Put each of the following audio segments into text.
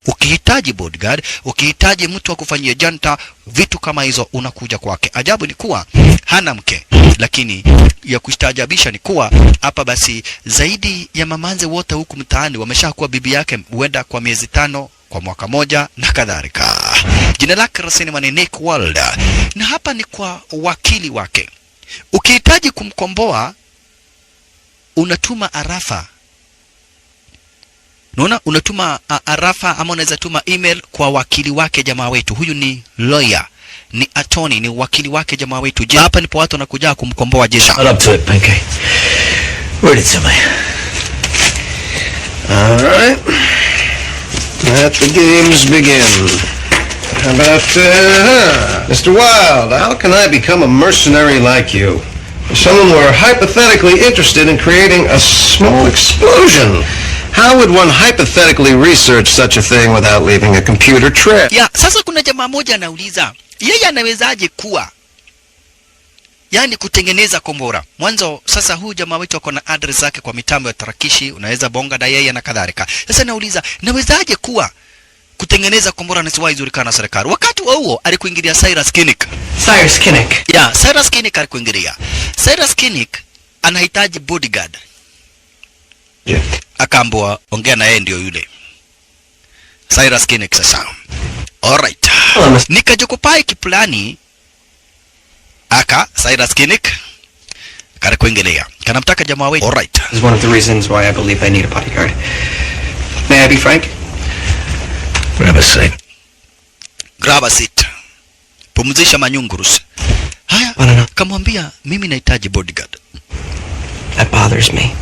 Ukihitaji bodyguard, ukihitaji mtu wa kufanyia janta, vitu kama hizo, unakuja kwake. Ajabu ni kuwa hana mke, lakini ya kustaajabisha ni kuwa hapa basi zaidi ya mamanze wote huku mtaani wameshakuwa bibi yake, huenda kwa miezi 5, kwa mwaka moja na kadhalika. Jina lake rasmi ni Nick Wilde, na hapa ni kwa wakili wake. Ukihitaji kumkomboa unatuma arafa. Unaona, unatuma arafa ama unaweza tuma email kwa wakili wake jamaa wetu. Huyu ni lawyer, ni attorney, ni wakili wake jamaa wetu. Je, hapa ndipo watu wanakuja kumkomboa Jesha. Not up to it, Pinky. Read it to me. All right. Let the games begin. How about, Mr. Wilde, how can I become a mercenary like you? If someone were hypothetically interested in creating a small explosion, how would one hypothetically research such a thing without leaving a computer trail? Ya, sasa kuna jamaa moja anauliza, yeye anawezaje kuwa yaani kutengeneza kombora mwanzo. Sasa huyu jamaa wetu ako na address zake kwa mitambo ya tarakishi, unaweza bonga na yeye na kadhalika. Sasa nauliza, nawezaje kuwa kutengeneza kombora nisiwahi julikana na serikali? Wakati wa huo alikuingilia Cyrus Kinnick. Cyrus Kinnick. Ya, Cyrus Kinnick alikuingilia. Cyrus Kinnick anahitaji bodyguard. Akaambiwa ongea na yeye, ndio yule Cyrus Kinnick sasa. Alright. Hello, Mr. Nikajokopai kiplani aka Cyrus Kinnick karikuingilia. Kanamtaka jamaa wetu. Alright. This is one of the reasons why I believe I need a bodyguard. May I be frank? Grab a seat. Grab a seat. Pumzisha manyungurus. Haya, I don't know. Kamwambia mimi nahitaji bodyguard. That bothers me.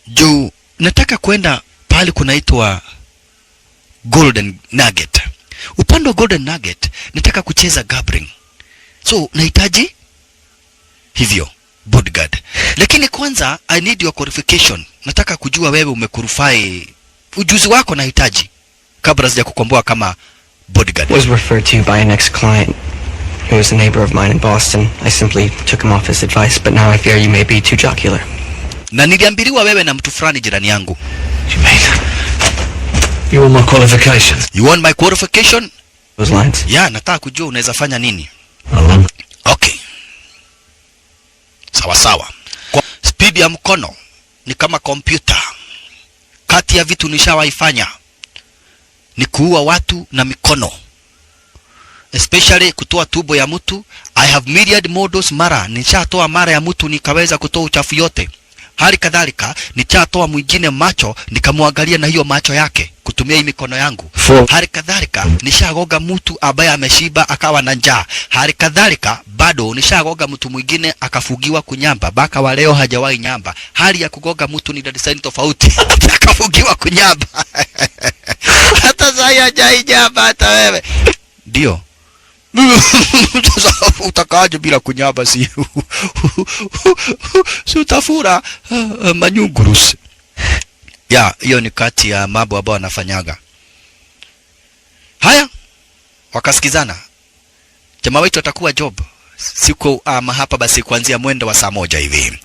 Juu nataka kwenda pahali kunaitwa Golden Nugget. Upande wa Golden Nugget nataka kucheza gambling. So nahitaji hivyo bodyguard. Lakini kwanza I need your qualification. Nataka kujua wewe umequalify, ujuzi wako nahitaji kabla sija kukomboa kama bodyguard. Was referred to by an ex-client who was a neighbor of mine in Boston. I simply took him off his advice, but now I fear you may be too jocular. Na niliambiliwa wewe na mtu fulani jirani yangu. You mean you want my qualifications? You want my qualification? Those lines. Ya, nataka kujua unaweza fanya nini. Along. Okay. Sawa sawa. Kwa speed ya mkono ni kama kompyuta. Kati ya vitu nishawaifanya ni kuua watu na mikono, especially kutoa tumbo ya mtu. I have myriad models, mara nishatoa mara ya mtu nikaweza kutoa uchafu yote. Hali kadhalika nishatoa mwingine macho nikamwangalia na hiyo macho yake kutumia hii mikono yangu. Four. Hali kadhalika nishagoga mtu ambaye ameshiba akawa na njaa. Hali kadhalika bado nishagoga mtu mwingine akafugiwa kunyamba, baka wa leo hajawahi nyamba. Hali ya kugoga mtu ni design tofauti akafugiwa kunyamba, hata sasa hajai nyamba hata wewe ndio. Sasa utakaaje bila kunyamba? Si utafura manyungurus? Ya, hiyo ni kati ya mambo ambayo anafanyaga. Haya, wakasikizana, jamaa wetu atakuwa job siku ama hapa basi kuanzia mwendo wa saa 1 hivi.